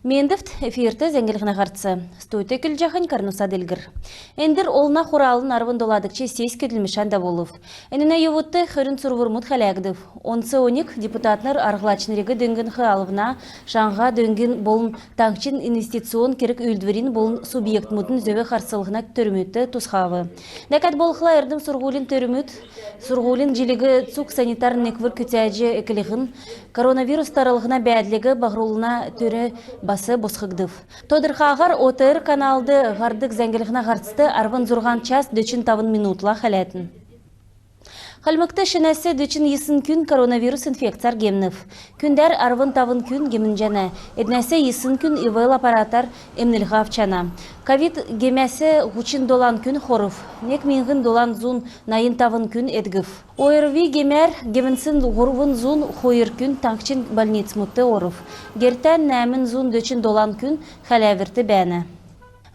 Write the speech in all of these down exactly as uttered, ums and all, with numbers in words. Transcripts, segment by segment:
Мендвт, эфирт зәңглһнә һарц. Студьд көдлҗәхнь Карнуса Делгр. Эндр Олна Хуралын арвн доладгч сессь көдлмшән давулв. Энүнә йовудт хөрн сурврмуд хәләгдв. Онц оньг депутатнр арһлачнриг дөңнх алвна, шаңһа дөңгин болн таңһчин инвестиционн керг-үүлдврин болн субъектмудын зөв харслһна төрмүдт тусхав. Дәкәд болхла, эрдм-сурһулин төрмүд, сурһулин җилиг цуг санитарн неквр күцәҗ эклһн, коронавирус тарлһна бәәдлиг баһруллһна төр бас босхгдв. Тодрхаһар ОТР каналд һардг зәңглһнә һарцд арвн зурһан час дөчн тавн минутла хәләтн. Хальмгт шинәс дөчн йисн күн коронавирус инфекцәр гемнв. Күндәр арвн тавн күн гемнҗәнә. Эднәс йисн күн ИВЛ аппаратар эмнлһ авчана. Ковид гемәс һучн долан күн хорв. Нег миңһн долан зун найн тавн күн эдгв. ОРВИ гемәр гемнсн һурвн зун хойр күн таңһчин больницмудт орв. Гертән нәәмн зун дөчн долан күн хәләврт бәәнә.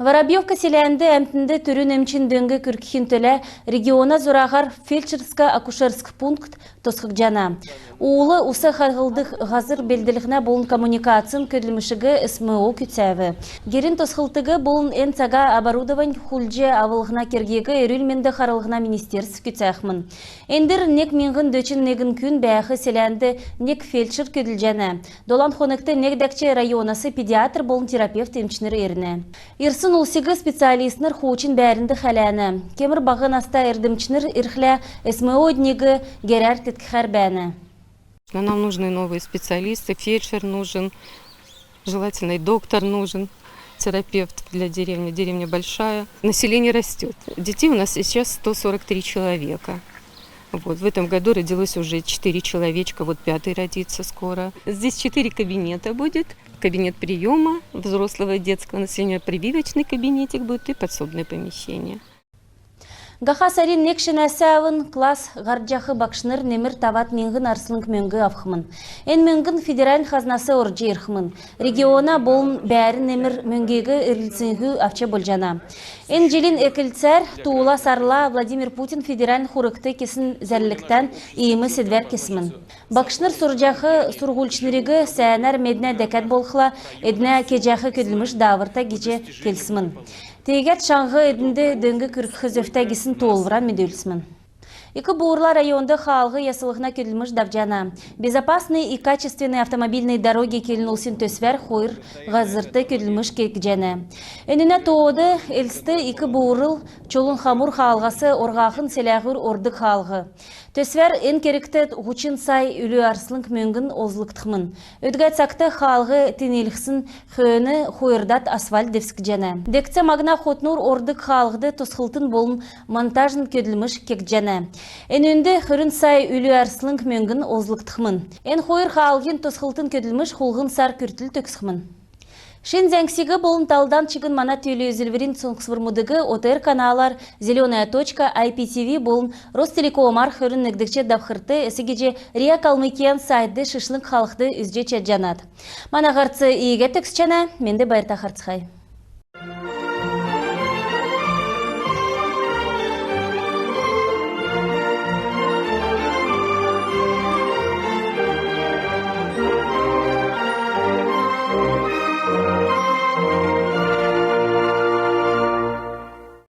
Воробьевка селәнд әмтнд түрүн эмчин дөң күргхин төлә региона зураһар фельдшерск-акушерск пункт тосхгдҗана. Уул-ус хадһлдг һазр белдлһнә болн коммуникацин көдлмшиг СМО күцәв. Герин тосхлтыг болн эн цага оборудовань хулдҗ авлһна кергиг эрүл-менд харлһна министерств күцәхмн. Эндр нег миңһн дөчн негн күн бәәх селәнд нег фельдшер көдлҗәнә. Долан хонгт нег дәкҗ районас педиатр болн терапевт эмчнр ирнә. Ирсн улсиг специалистнр хуучн бәәрнд хәләнә. Кемр баһ наста эрдмчнр ирхлә, СМО-диг герәр теткхәр бәәнә. Но нам нужны новые специалисты, фельдшер нужен, желательно и доктор нужен, терапевт для деревни. Деревня большая. Население растет. Детей у нас сейчас сто сорок три человека. Вот, в этом году родилось уже четыре человечка, вот пятый родится скоро. Здесь четыре кабинета будет. Кабинет приёма взрослого и детского населения, прививочный кабинетик будет и подсобное помещение. Һаха сарин нег шинәс авн класс һардҗах багшнр немр тавад миңһн арслң мөңг авхмн. Эн мөңгн федеральн хазнас орҗ ирхмн. Региона болн бәәрн немр мөңгиг эрлцсн хү авч болҗана. Эн җилин эклцәр туула сарла Владимир Путин федеральн хургт кесн зәрлгтән иим седвәр кесмн. Багшнр сурҗах сурһульчнриг сәәнәр меднә, дәкәд болхла эднә кеҗәх көдлмш дааврта гиҗ келсмн. Тегәд шаңһ эднд дөң күргх зөвтә гисн тоолвран медүлсмн. Ик-Бурла районд хаалһ яслһна көдлмш давҗана. Безопасный и качественный автомобильные дороги келн-улсин төсвәр хойр һазрт көдлмш кегдҗәнә. Энүнә тоод Элст — Ик-Бурл чолун хамур хаалһас орһахн селәһүр ордг хаалһ. Төсвәр эн кергт һучн сай үлү арслң мөңгн олзлгдхмн. Өдгә цагт хаалһ тенилһсн хөөн хойрдад асфальт девскҗәнә. Дегц-Магна хотнур ордг хаалһд тосхлтын болн монтажн көдлмш кегдҗәнә. Энүнд хөрн сай үлү арслң мөңгн олзлгдхмн. Эн хойр хаалһин тосхлтын көдлмш хулһн сар күртл төгсхмн. Шин зәңгсиг болн талдан чигн мана телеүзүлврин соңсврмудыг ОТР каналар, «Зелёная точка», IPTV болн Ростелекомар хөрн негдгч давхрт, эс гиҗ РИА Калмыкиян сайтд шишлң халхд үзҗ чадҗанат. Мана һарц иигәд төгсҗәнә. Менд, байрта харһцхай.